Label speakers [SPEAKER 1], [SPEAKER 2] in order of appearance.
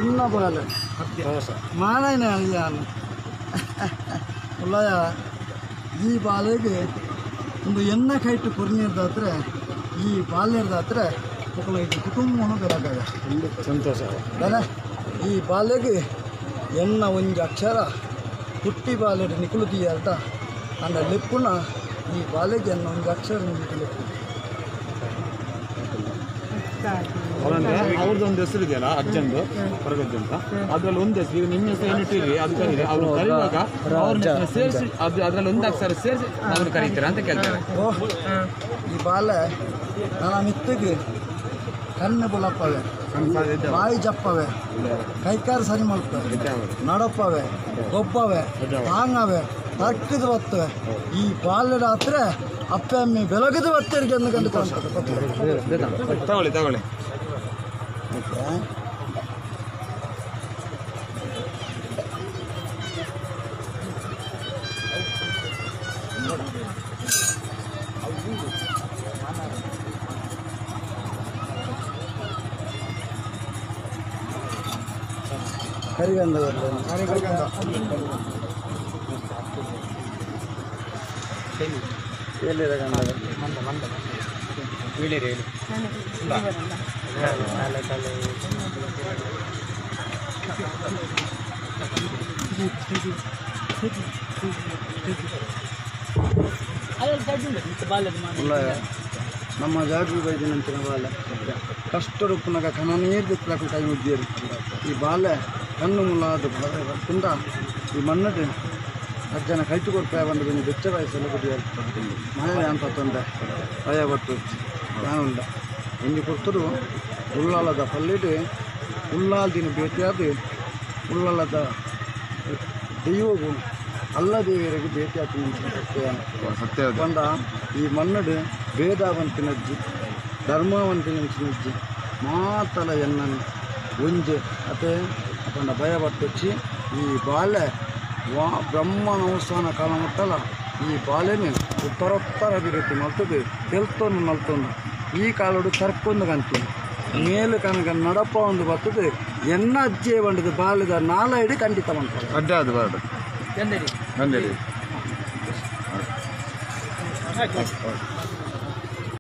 [SPEAKER 1] ಎನ್ನ ಬಾಲೆ ಮಾನಾಯನ ಯಾನು ಉಳ್ಳಾಯ ಈ ಬಾಲೆಗೆ ಒಂದು ಎನ್ನ ಕೈಟು ಕೊರ್ನಿರ್ದಾತ್ರೆ ಈ ಬಾಲ್ಯರ್ದಾತ್ರೆ ಮಕ್ಕಳು ಇದು ಕುಟುಂಬವನ್ನು ಬೆಳಗಾಗ
[SPEAKER 2] ಸಂತೋಷ
[SPEAKER 1] ಬೇರೆ ಈ ಬಾಲೆಗೆ ಎನ್ನ ಒಂಜಿ ಅಕ್ಷರ ಪುಟ್ಟಿ ಬಾಲೆಡ್ ನಿಕುಲು ದಿಯರ್ದ ಅಂಡ ಲೆಪ್ಪುನ ಈ ಬಾಲೆಗೆ ಎನ್ನ ಒಂಜಿ ಅಕ್ಷರ ಲೆಪ್ಪು.
[SPEAKER 2] ಅವ್ರದ್ದು ಒಂದು ಹೆಸರು ಇದೆಯಲ್ಲ ಅಜ್ಜಂದು ಹೊರಗಜ್ಜ ಅಂತ, ಅದ್ರಲ್ಲಿ ಒಂದು ಹೆಸರು ಈಗ ನಿಮ್ಮ ಹೆಸರು ಏನಿಟ್ಟಿರಿ ಅದು ಕರೀರಿ. ಅವ್ರು ಕರೆಯುವಾಗ ಅವ್ರ ಸೇರಿಸಿ ಅದು ಅದ್ರಲ್ಲಿ ಒಂದು ಅಕ್ಷರ ಸೇರಿಸಿ ಅವ್ರು ಕರೀತೀರಾ ಅಂತ ಕೇಳ್ತಾರೆ.
[SPEAKER 1] ಓ ಈ ಬಾಲೆ ನನ್ನ ಮಿತ್ತಿಗೆ ಕಣ್ಣು ಬುಲಪ್ಪವೆ, ಬಾಯಿ ಜಪ್ಪವೆ, ಕೈಕಾರು ಸರಿ ಮಾಡ್ತವೆ, ನಡಪ್ಪವೆ, ಗೊಬ್ಬವೆ, ತಾಂಗವೆ, ತರ್ಕದ ಬರ್ತವೆ. ಈ ಬಾಲ್ಯದ ಹತ್ರ ಅಪ್ಪೆ ಅಮ್ಮಿ ಬೆಳಗದ ಬತ್ತರಿಗೆ ಎಂದು ಕಂಡು
[SPEAKER 2] ತಗೊಳ್ಳಿ ತಗೊಳ್ಳಿ.
[SPEAKER 1] ಕರಿಗಂಧ ನಮ್ಮ ಜಾಗೃತಿ ಬೈದಿನಂತಿನ ಬಾಲೆ ಕಷ್ಟ ರೂಪನಾಗ ಕಣ ನೀರು ದಿಕ್ಕಲಾಕ ಕೈ ಮುಗ್ದಿರಿ. ಈ ಬಾಲೆ ಕಣ್ಣು ಮುಲಾದ ಕುಂದ ಈ ಮಣ್ಣು ಅಜ್ಜನ ಕೈತು ಕೊಡ್ತಾ ಬಂದು ಬೆನ್ನು ಬೆಚ್ಚ ವಯಸ್ಸೆಲ್ಲ ಕುಡಿಯಾರ ಮನೆ ಅಂತ ತೊಂದರೆ ಭಯ ಬತ್ತು ನಾನುಂಡ ಎಂಜಿ ಕೊಡ್ತರು ಉಳ್ಳಾಲದ ಪಲ್ಲಿಡು ಉಳ್ಳಾಲ ದಿನ ಭೇಟಿಯಾದ ಉಳ್ಳಾಲದ ದೈವಗೂ ಅಲ್ಲ ದೇವಿಯರಿಗೆ ಭೇಟಿ ಆಗ್ತೀನಿ
[SPEAKER 3] ಸತ್ಯ
[SPEAKER 1] ಬಂದ ಈ ಮಣ್ಣಡು ಭೇದಾವಂತಿನಜ್ಜಿ ಧರ್ಮವಂತಿನಜ್ಜಿ ಮಾತಲ ಎನ್ನನು ಒಂಜೆ ಅತೆ ಅಪಂಡ ಭಯ ಬಟ್ಟೊಚ್ಚಿ ಈ ಬಾಲೆ ವಾ ಬ್ರಹ್ಮನ ಅವಸಾನ ಕಾಲ ಮುಟ್ಟಲ ಈ ಬಾಲೆನೆ ಉತ್ತರೋತ್ತರ ಅಭಿವೃದ್ಧಿ ಮಲ್ತದೆ ತೆಲ್ತೊಂದು ನಲ್ತೊಂದು ಈ ಕಾಲೋಡು ತರ್ಕೊಂದು ಕಂತೀನಿ ಮೇಲು ಕನಕ ನಡಪ ಒಂದು ಬರ್ತದೆ ಎನ್ನ ಅಜ್ಜೆ ಬಂಡದು ಬಾಲ್ಯದ ನಾಲೈಡು ಖಂಡಿತ ಬಂತು
[SPEAKER 3] ಅಡ್ಡ ಅದು ಬಾರ್ಡು ಬಂದಿರಿ.